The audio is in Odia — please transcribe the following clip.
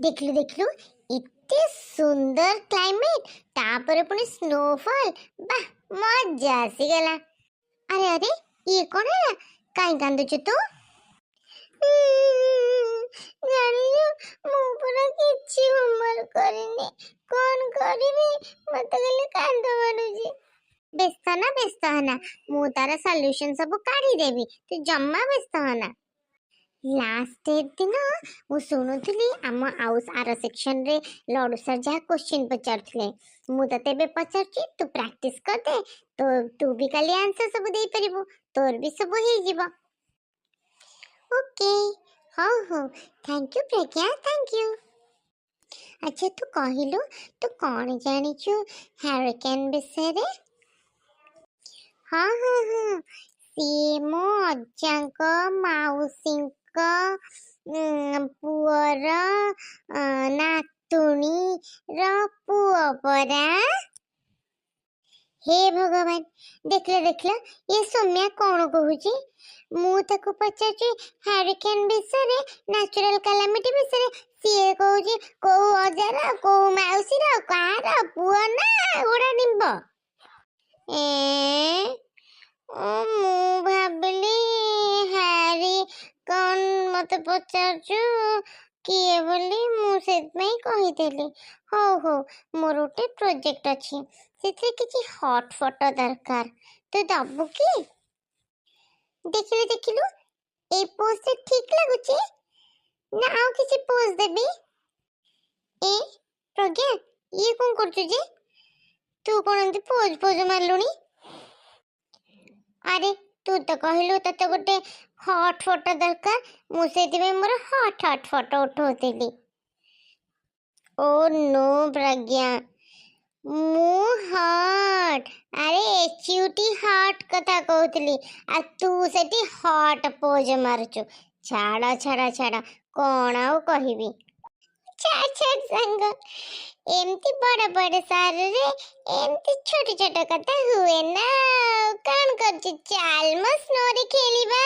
ଦେଖିଲୁ ଦେଖିଲୁ, ଏତେ ସୁନ୍ଦର କ୍ଲାଇମେଟ୍, ତାପରେ ପୁଣି ସ୍ନୋଫଲ୍। ବାଃ, ମଜା ଆସିଗଲା। ଆରେ ଆରେ, ଇଏ କ'ଣ ହେଲା? କାଇଁ କାନ୍ଦୁଛୁ ତୁ? ଜାଣିଲୁ, ମୁଁ ପୁରା କିଛି ହୋମୱାର୍କ କରିନି। କ'ଣ କରିବି? ମତେ ଖାଲି କାନ୍ଦ ମାଡୁଛି। ବ୍ୟସ୍ତ ନା, ବ୍ୟସ୍ତ ହନା, ମୁଁ ତାର ସଲ୍ୟୁସନ ସବୁ କାଢିଦେବି। ତୁ ଜମା ବ୍ୟସ୍ତ ହନା। ଲାଷ୍ଟ ଡେ ଦିନ ମୁଁ ଶୁଣୁଥିଲି, ଆମ ଆଉ ଆର ସେକ୍ସନରେ ଲଡୁ ସାର୍ ଯାହା କୋଶ୍ଚିନ୍ ପଚାରୁଥିଲେ। ମୁଁ ତତେ ଏବେ ପଚାରୁଛି, ତୁ ପ୍ରାକ୍ଟିସ କରିଦେ। ତୋ ତୁ ବି କାଲି ଆନ୍ସର ସବୁ ଦେଇପାରିବୁ, ତୋର ବି ସବୁ ହେଇଯିବ। ଓକେ, ହଉ ହଉ। Thank you Pragya, thank you. ଆଚ୍ଛା, ତୁ କହିଲୁ, ତୁ କ'ଣ ଜାଣିଛୁ ହ୍ୟାରିକେନ୍ ବିଷୟରେ? ହଁ, ସିଏ ମୋ ଅଜାଙ୍କ ମାଉସୀଙ୍କ ପୁଅର ନାତୁଣୀର ପୁଅ ପରା। ହେ ଭଗବାନ, ଦେଖିଲ ଦେଖିଲ, ଏ ସୌମ୍ୟା କ'ଣ କହୁଛି? ମୁଁ ତାକୁ ପଚାରୁଛି ହ୍ୟାରିକେନ୍ ବିଷୟରେ, ନ୍ୟାଚୁରାଲ କାଲାମିଟି ବିଷୟରେ, ସିଏ କହୁଛି କୋଉ ଅଜାର, କୋଉ ମାଉସୀର, କାହାର ପୁଅ ନା ଘୋଡ଼ା ନିମ୍ବ। ଏ ମୁଁ ଭାବିଲି ହ୍ୟାରି କ'ଣ ମତେ ପଚାରୁଛୁ କିଏ ବୋଲି, ମୁଁ ସେଥିପାଇଁ କହିଦେଲି। ହଉ ହଉ, ମୋର ଗୋଟେ ପ୍ରୋଜେକ୍ଟ ଅଛି, ସେଥିରେ କିଛି ହଟ୍ ଫଟୋ ଦରକାର, ତୁ ଦବୁ କି? ଦେଖିଲୁ ଦେଖିଲୁ, ଏଇ ପୋଜରେ ଠିକ ଲାଗୁଛି ନା ଆଉ କିଛି ପୋଜ ଦେବି? ଏ ପ୍ରଜ୍ଞା, ଇଏ କ'ଣ କରୁଛୁ ଯେ? ତୁ କ'ଣ ଏମିତି ପୋଜ ପୋଜ ମାରିଲୁଣି? ଆରେ, ତୁ ତ କହିଲୁ ତତେ ଗୋଟେ ହଟ୍ ଫଟୋ ଦରକାର, ମୁଁ ସେଇଥିପାଇଁ ମୋର ହଟ୍ ହଟ୍ ଫଟୋ ଉଠଉଥିଲି। ଓ ନୋ ପ୍ରଜ୍ଞା, ମୁଁ ହଟ୍, ଆରେ ଏଚ୍ ୟୁ ଟି ହଟ୍ କଥା କହୁଥିଲି, ଆଉ ତୁ ସେଠି ହଟ୍ ପୋଜ ମାରୁଛୁ। ଛାଡ଼ ଛାଡ଼ ଛାଡ଼, କ'ଣ ଆଉ କହିବି। ଛାଡ଼ ଛାଡ଼ ସାଙ୍ଗ, ଏମିତି ବଡ଼ ବଡ଼ ସହରରେ ଏମିତି ଛୋଟ ଛୋଟ କଥା ହୁଏ ନା। ଆଉ କ'ଣ କରୁଛୁ? ଚାଲ ମ, ସ୍ନୋରେ ଖେଳିବା।